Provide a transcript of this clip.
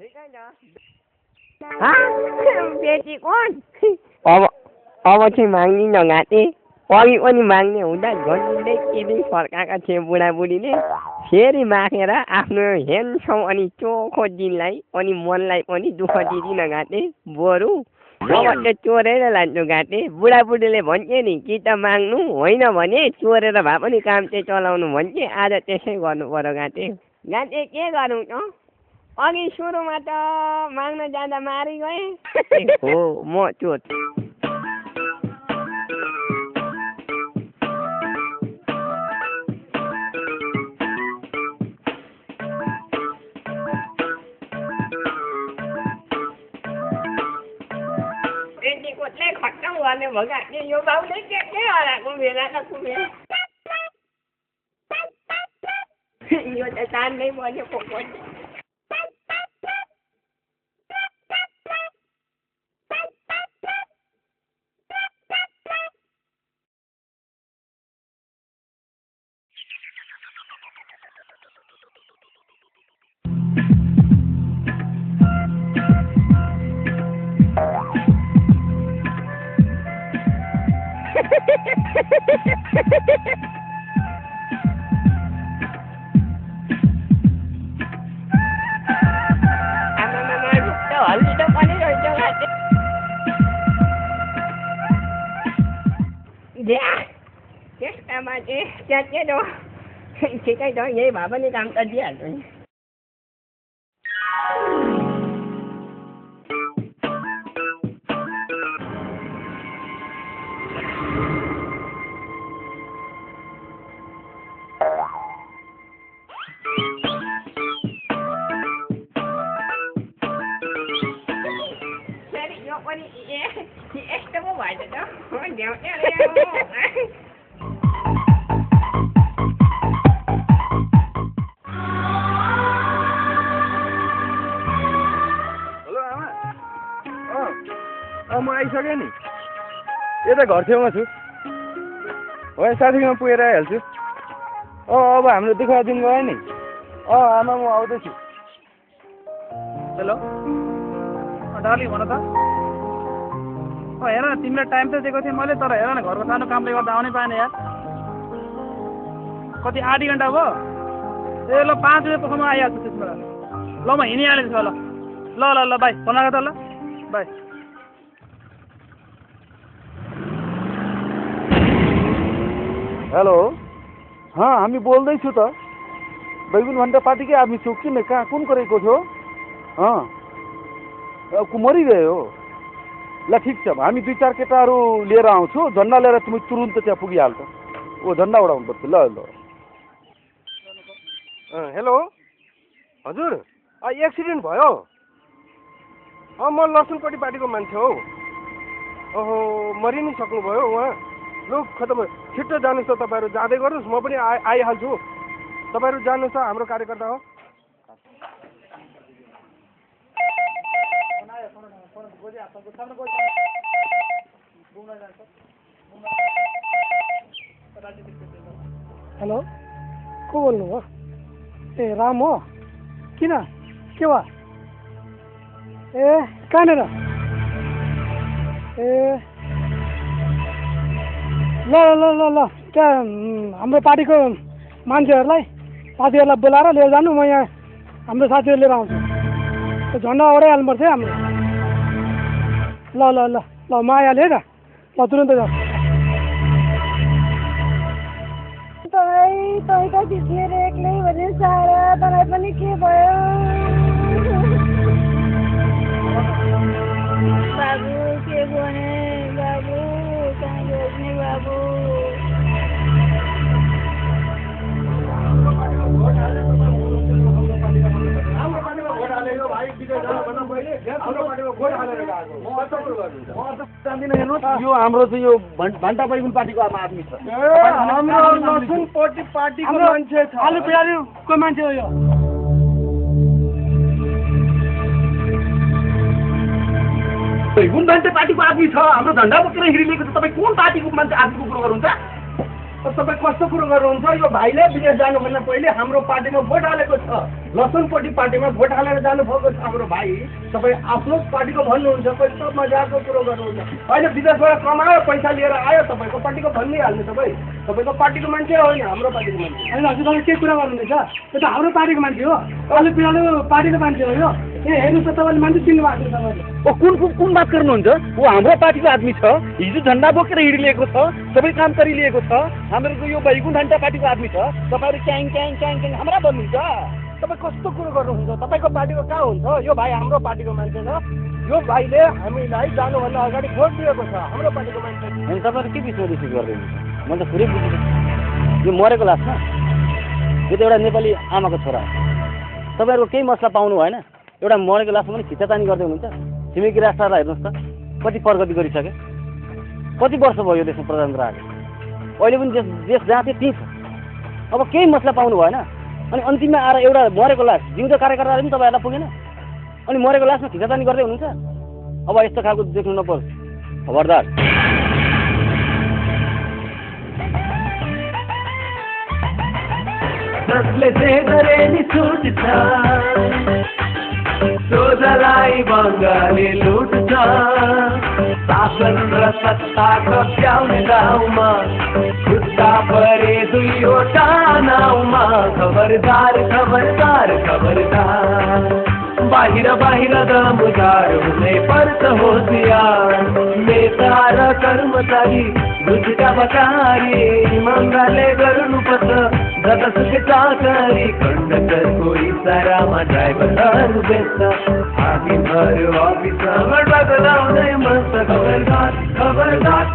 ठिकै छ बेटी कोन अब चाहिँ माग्दिनँ घाँटे। अघि पनि माग्ने हुँदा झन्डै केही फर्काएका थिए बुढाबुढीले। फेरि मागेर आफ्नो हेन्सम अनि चोखो दिनलाई अनि मनलाई पनि दुःख दिँदिनँ घाँटे। बरु अब चाहिँ चोरेर लान्छु घाँटे। बुढाबुढीले भन्थे नि कि त माग्नु, होइन भने चोरेर भए पनि काम चाहिँ चलाउनु भन्थे। आज त्यसै गर्नु पर्यो घाँटे। घाँटे के गरौँ त? अघि सुरुमा त माग्न जाँदा मारि गएँ। हो म चोर। बेटीकोले खट्टम गर्ने भयो घाँटे। यो बाउले के हराएको बेला त कुमेर यो त जान्नै पर्यो को त्यसमा चाहिँ त्यहाँ के त ठिकै छ। यही भए पनि काम त दिइहाल्छु नि। फेरि यो पनि यस्तो पो भएछ त। म आइसकेँ नि। यता घर छेउमा छु। होइन साथीमा पुगेर आइहाल्छु। अब हाम्रो दुःख दिन गयो नि। आमा म आउँदैछु। हेलो डार्लिङ भन त। हेर न तिमीलाई टाइम त दिएको थिएँ मैले तर हेर न घरको सानो कामले गर्दा आउनै पाएन यार कति 8 घन्टा भयो ए ल 5 बजेसम्म आइहाल्छु त्यसबाट ल म हिँडिहालेँ त्यसो ल ल ल ल बाई फोन राख त ल बाई हेलो हाँ हामी बोल्दैछु त बैगुन घन्टा पार्टीकै आदमी छौ किन कहाँ कुन गरेको छौ मरिगयो ल ठिक छ हामी 2-4 केटाहरू लिएर आउँछु झन्डा लिएर तिमी तुरुन्त त्यहाँ पुगिहाल्छ ओ झन्डा उडाउनु पर्छ ल ल हेलो हजुर एक्सिडेन्ट भयो म लसुनपट्टि पार्टीको मान्छे हौ ओहो मरि नै सक्नुभयो उहाँ लु खतम छिट्टो जानुहोस् त तपाईँहरू जाँदै गर्नुहोस् म पनि आइहाल्छु तपाईँहरू जानुहोस् त हाम्रो कार्यकर्ता हो हेलो को बोल्नु हो ए राम हो किन के भयो ए कहाँनिर ए ल ल ल ल त्यहाँ हाम्रो पार्टीको मान्छेहरूलाई साथीहरूलाई बोलाएर लिएर जानु म यहाँ हाम्रो साथीहरू लिएर आउँछु त्यो झन्डा ओडाइहाल्नुपर्छ है हाम्रो ल ल ल ल म आइहालेँ है त ल तुरन्त जाऊ तँ त सिक्नेर एक्लै भने सारा तँलाई पनि के भयो बाबु के भने बाबु कहाँ गइने बाबु यो हाम्रो चाहिँ यो भन्टा बैगुन पार्टीको आदमी छ हाम्रो लसुनपट्टि पार्टीको मान्छे छ आलु पिँडालुको मान्छे हो यो बैगुन भन्टा पार्टीको आदमी छ हाम्रो झन्डा बोकेर हिँडिरहेको छ तपाईँ कुन पार्टीको मान्छे आदमीको कुरो गर्नुहुन्छ तपाईँ कस्तो कुरो गर्नुहुन्छ यो भाइले विदेश जानुभन्दा पहिले हाम्रो पार्टीमा भोट हालेको छ लसुनपट्टि पार्टीमा भोट हालेर जानुभएको छ हाम्रो भाइ तपाईँ आफ्नो पार्टीको भन्नुहुन्छ कस्तो मजाको कुरो गर्नुहुन्छ अहिले विदेशबाट कमायो पैसा लिएर आयो तपाईँको पार्टीको भनिहाल्नु तपाईँको पार्टीको मान्छे होइन हाम्रो पार्टीको मान्छे होइन हजुर तपाईँ के कुरा गर्नुहुँदैछ यो त हाम्रो पार्टीको मान्छे हो आलु पिँडालु पार्टीको मान्छे हो यो ए हेर्नुहोस् त तपाईँले मान्छे चिन्नु भएको छ तपाईँले ओ कुन बात गर्नुहुन्छ ऊ हाम्रो पार्टीको आदमी छ हिजो झन्डा बोकेर हिँडिलिएको छ सबै काम गरिलिएको छ हाम्रो यो बैगुन घन्टा पार्टीको आदमी छ तपाईँहरू क्याङ क्याङ क्याङ क्याङ हाम्रा भन्नुहुन्छ तपाईँ कस्तो कुरो गर्नुहुन्छ तपाईँको पार्टीको कहाँ हुन्छ यो भाइ हाम्रो पार्टीको मान्छे छ यो भाइले हामीलाई जानुभन्दा अगाडि भोट दिएको छ हाम्रो पार्टीको मान्छे अनि तपाईँहरू के विषयमा रिसिभ गर्दै हुनुहुन्छ म त पुरै बुझेँ यो मरेको लासमा यो त एउटा नेपाली आमाको छोरा हो तपाईँहरूको केही मसला पाउनु भएन एउटा मरेको लासमा पनि खिचातानी गर्दै हुनुहुन्छ छिमेकी राष्ट्रलाई हेर्नुहोस् त कति प्रगति गरिसके कति वर्ष भयो यो देशमा प्रजातन्त्र आएको अहिले पनि देश जहाँ थियो त्यहीँ छ अब केही मसला पाउनु भएन अनि अन्तिममा आएर एउटा मरेको लास जिउँदो कार्यकर्ताले पनि तपाईँहरूलाई पुगेन अनि मरेको लासमा खिचातानी गर्दै हुनुहुन्छ अब यस्तो खालको देख्नु नपरोस् खबरदार जसले जे गरे नि छुट्छ सोझलाई बङ्गाली लुट्छ शासन र सत्ता कब्जाउने दाउमा खुट्टा परे दुईवटा नाउमा खबरदार खबरदार खबरदार बाहिर बाहिर दमदार हुनै पर्छ होसियार नेता र कर्मचारी बुझका बटारी इमानदारले गर्नुपर्छ जतासुकै चाकरी कन्डक्टरको इसारामा ड्राइभरहरू बेच्छ हाकिमहरू अफिसमा बदलाउँदै मन खबरदार खबरदार